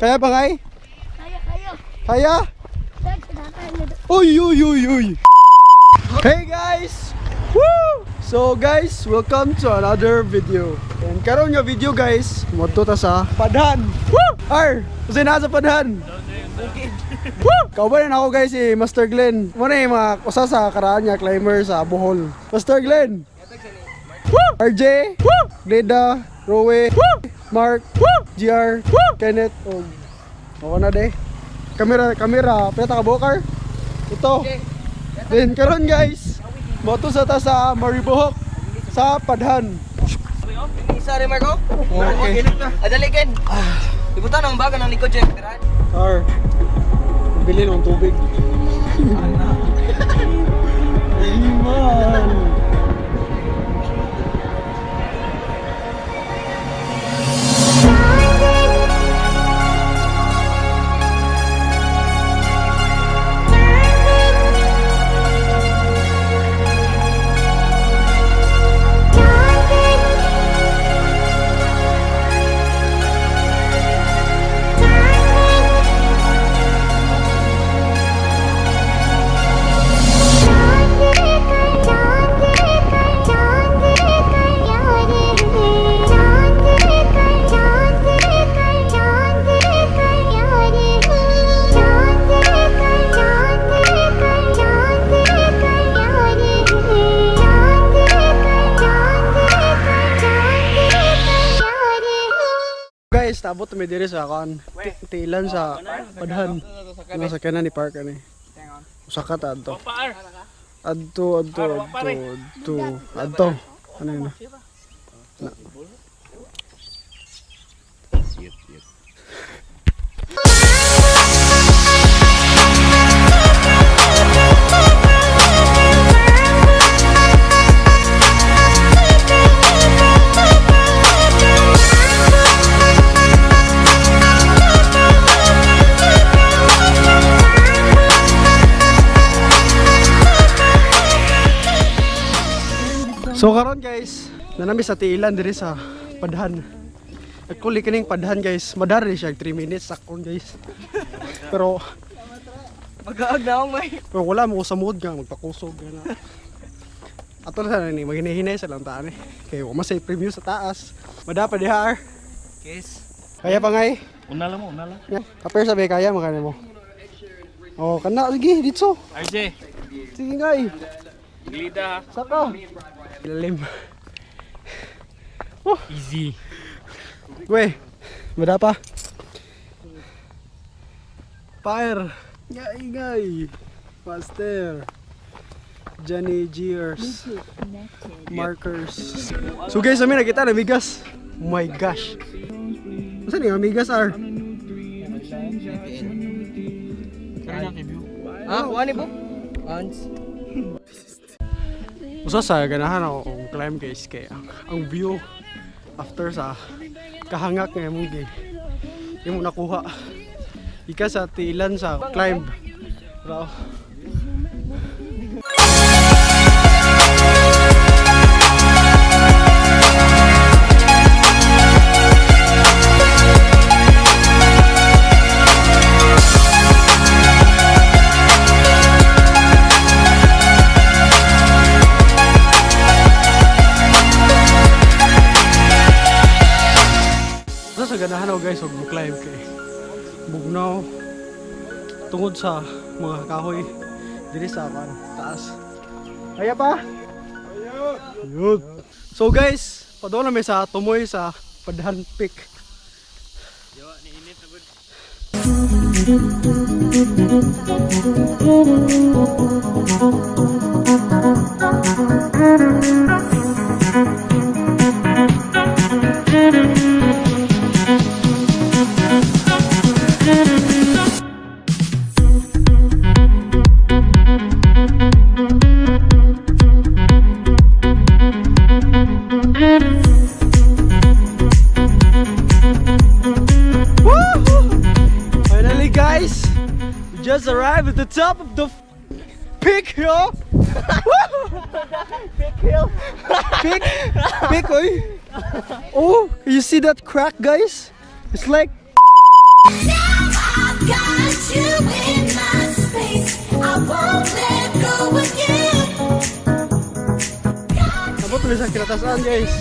Kaya pa ngay? Kaya, kaya. Kaya? Dad, sadaka na. Uy, uy, uy, uy. Hey guys! Woo! So guys, welcome to another video. And karon nga video guys, moadto ta sa Padhan. Woo! Ar, unsay naa sa Padhan? Woo! Kauban na ako guys si Master Glenn. Mo na yung mga usa sa karaan nga climber sa Bohol. Master Glenn. Woo! RJ, Woo! Gleda, Rowe, Woo! Mark, Woo! GR, Woo! Kenneth, og ako na de. Kamera, kamera, peta ka bokar. Ito. Then karon guys, moto sa ta sa Maribohok sa Padhan. Isa rin, Marco. Okay. Adali, Ken. Ibutan ang baga ng likod, Jeff. Ar. Bili ng tubig. Iman. Guys, tabot mi diri sa kon. Tilan sa Padhan. Nasa kanan ni Park ani. Usa ka ta adto. Adto, adto, adto, adto, adto. Ano yun? Na. So karon guys, nanami sa tiilan diri sa Padhan. Actually kining Padhan guys, madari siya 3 minutes sakon guys. Pero Mag-aag na akong may. pero wala mo ko sa mood nga magpakusog gana. Ato na sana ni maghinahinay sa lang taan eh. Kay wa man say preview sa taas. Mada pa diha ar. Kiss. Kaya pa ngay. Una lang mo, una lang. Kaper sabi kaya makana mo. Oh, kana sige dito. RJ, Sige ngay. glida ha. Saka. Ilalim. Easy. We, mada pa. Fire. Ngay ngay. Master. Johnny Gears. Markers. So guys, kami nakita na migas. Oh my gosh. Saan yung amigas are? Ah, kuha ni Bob. Ans. Usa sa ganahan ako kung climb guys kay ang view after sa kahangak nga imong gi imong nakuha. Ika sa tilan sa climb. Raw. Usa sa ganahan ako guys og mo-climb kay bugnaw tungod sa mga kahoy diri sa kan taas. Kaya pa? Yun. So guys, padung na mi sa tumoy sa Padhan Peak. Woo! Finally guys, we just arrived at the top of the peak hill. Peak hill. Peak, peak, oy. Oh, you see that crack, guys? It's like Now I've got you in my space. I won't let go again. Abot na sa kinatasan, guys.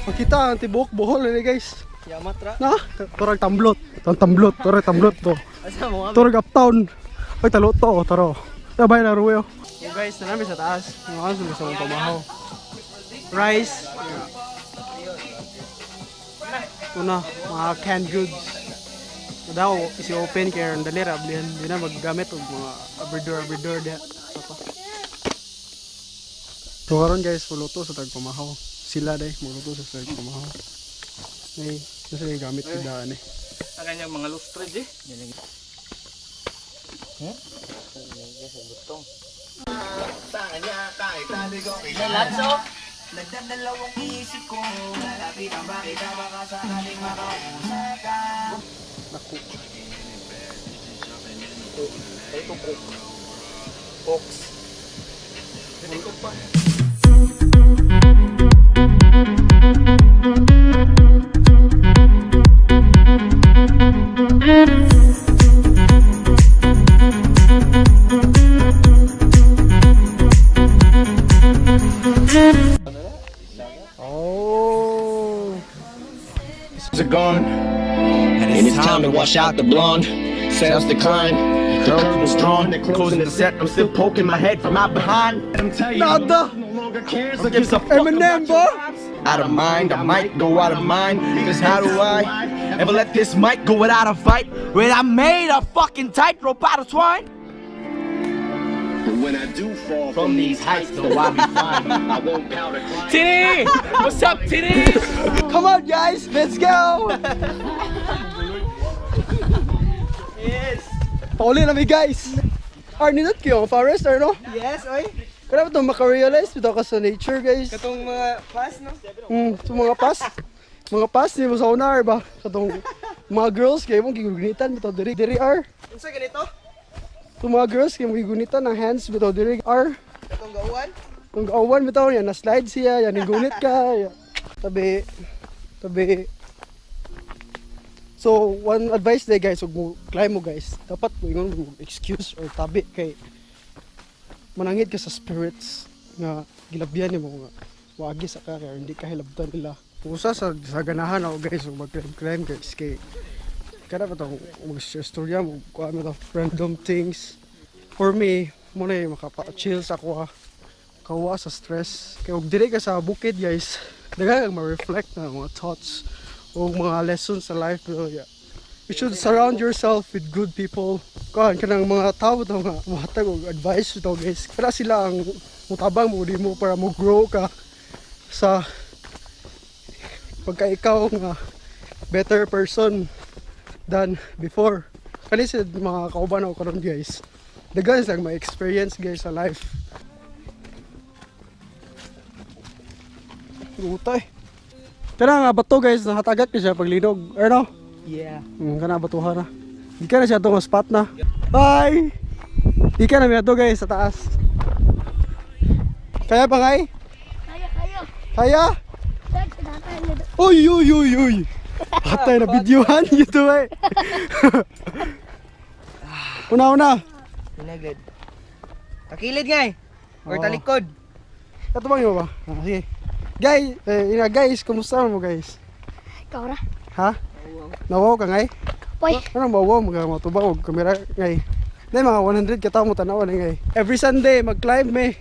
Makita ang tibok Bohol ni, guys. Yamat ra. Na, turag tamblot. Tang tamblot, turag tamblot to. Asa mo nga? Turag uptown. Ay talo to, oh, taro. Sabay na ruwe, oh. So guys, na namin sa taas. Mga kaso sa mga pamahaw. Rice. Ito na, mga canned goods. So daw, isi open kaya ang dali ra ablihan. Di na maggamit og mga abridor diha. Ito pa. So karon guys, muluto sa tagpamahaw. Sila day, muluto sa tagpamahaw. Ay, nasa yung gamit tidaan eh. Ang kanyang mga lustre, eh. Latso. Naku. Ito cook. Ox. Oh. Are gone, and it's time to wash out the blonde. Sales decline, the curtain's drawn, closing the set. I'm still poking my head from out behind. Let 'em tell you, Nada. no longer cares or gives a fuck Eminem about ba? your. Out of mind, I might go out of mind. Cause how do I ever let this mic go without a fight? When I made a fucking tightrope out of twine? But when I do fall from these heights, though I'll be fine. I won't powder climb. Tini! What's up, Tini? Come on guys, let's go! Yes. Pauli na mi, guys! Ar, nindot kayo ang forest, ar no? Yes, oy. Kaya ba ito makarealize bitaw ka sa nature, guys? Katong mga pass, no? So mga pass. Mga pass ni mo sa una, ar ba? Katong mga girls kayo mong gigunitan bitaw diri diri ar. Unsa ganito? Itong mga girls kayo mong gigunitan ang hands bitaw diri ar. Katong gauwan? Kung gaawan bitaw yan, na-slide siya, yan, gunit ka. Yan. Tabi, tabi. So, one advice there guys, ug mo climb mo guys, dapat mo ingon mo excuse or tabi kay manangit ka sa spirits nga gilabyan nimo nga wagi sa ka kay hindi ka hilabtan nila. Usa sa ganahan ako guys ug mag-climb climb guys kay kada pa tong mag-istorya mo kuha mo to random things. For me, mo na yung makapa-chill sa ako ah kawa sa stress. Kaya og dili ka sa bukid guys, daghan kang ma-reflect na mga thoughts o mga lessons sa life. So, yeah. You should surround yourself with good people. Kuan kanang mga tao to nga mohatag og advice to guys. Para sila ang mutabang mo di mo para mo grow ka sa pagka ikaw nga better person than before. Kani sa mga kauban ako karon guys. Daghan lang may experience guys sa life. Utay. Kana nga bato guys, nakatagat ka siya paglinog. Ano? Yeah. Kana batuhan na. Di ka na siya itong spot na. Bye! Di ka na may ato guys sa taas. Kaya pa ngay? Kaya, kaya. Kaya? Dad, sinakay na do. Uy, uy, uy, uy! Patay na videohan dito eh. Una, una. Pinaglid. Takilid nga eh. Or Oo. talikod. Ito bang ba? Ah, sige. Guys, eh, ina, guys, kumusta mo guys? Ikaw ra. Ha? Nawaw ka ngay? Poy. Ano mawaw mga matuba og kamera ngay. Dai mga 100 ka tao mo tanaw na ngay. Every Sunday mag-climb me.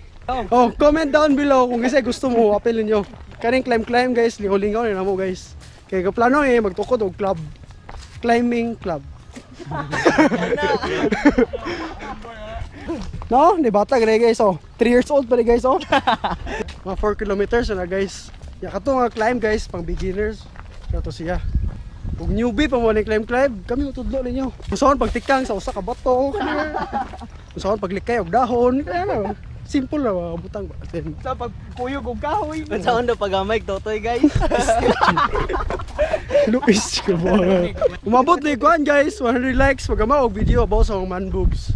Oh, comment down below kung kasi gusto mo apel ninyo. Kaning climb climb guys, lingaw-lingaw na mo guys. Kay ka plano eh magtukod og club. Climbing club. No, ni bata gani guys oh. 3 years old pa ni guys oh. Mga 4 kilometers na guys. Ya kato nga climb guys pang beginners. Kato siya. Ug newbie pa mo ni climb climb, kami utudlo ninyo. Usaon pagtikang sa usa ka bato. Usaon paglikay og dahon. Kaya ano, simple ra mga butang ba. Then, Sa pagkuyog og kahoy. Unsaon daw pagamay totoy guys. Luis ka ba? Umabot ni kuan guys, 100 likes magama og video about sa akong man boobs.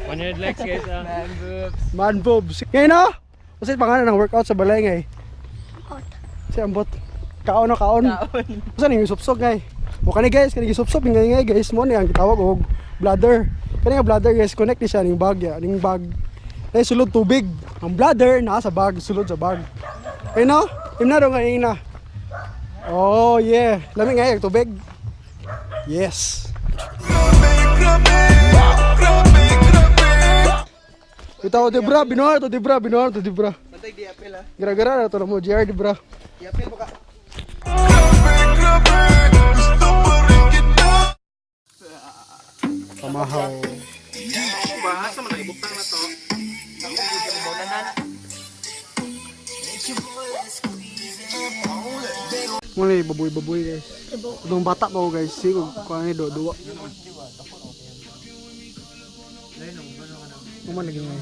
100 likes guys ah. Man boobs. Man boobs. Ngayon na. Kasi pangalan ng workout sa balay ngay. Out. Si ambot. Kaon no kaon. Kaon. Usa ning supsog ngay. O kani guys, kani gisupsop ngay ngay guys mo ni ang gitawag og bladder. Kani nga bladder guys, connect ni siya ning bag ya, ning bag. Dahil sulod tubig. Ang bladder naa sa bag, sulod sa bag. Eh no? Imna daw nga ina. Oh yeah, lami ngay ang tubig. Yes. Ito di bra, binuha to di bra, binuha to di bra. Bantay di apel ah. Gara-gara na to na mo, GR di bra. Di apel mo ka. Pamahaw. Bahasa man ibutang na to. Muna baboy-baboy guys. Itong bata pa ko guys, sigo kuha ni do duwa. Uma lagi ngay.